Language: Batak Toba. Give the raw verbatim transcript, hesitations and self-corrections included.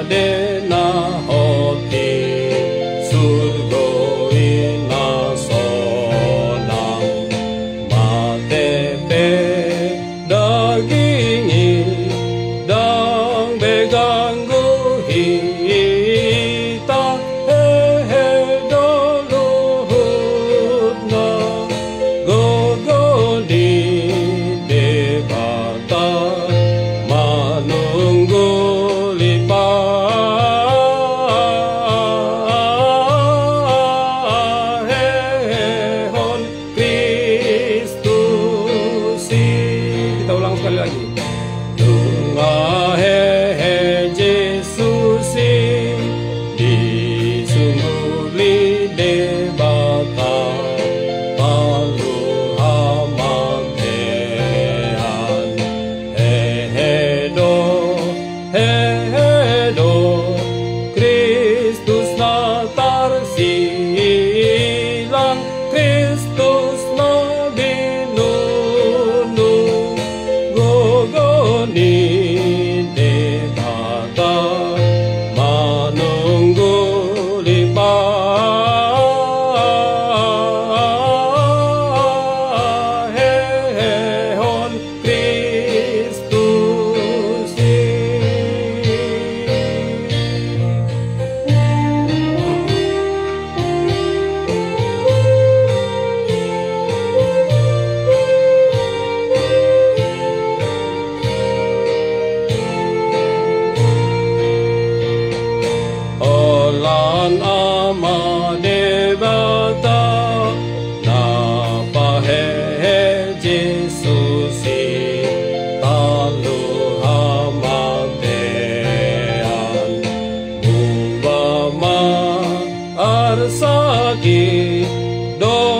Dena hoti surgo i na sonang, mate pe daging i ndang be ganggu hita, hehe do luhutna gogo ni Debata manungguli pahehehon Kristus i. Kita ulang sekali lagi. Nunga hehe Jesus i, disungguli Debata, talu hamatean. Hehe do, hehe do, Kristus na tarsilang, Kristus na binunung, gogo ni Debata manungguli pahehehon Kristus i. Holan Ama Debata na pahehe Jesus i, talu hamatean, muba ma arsak i do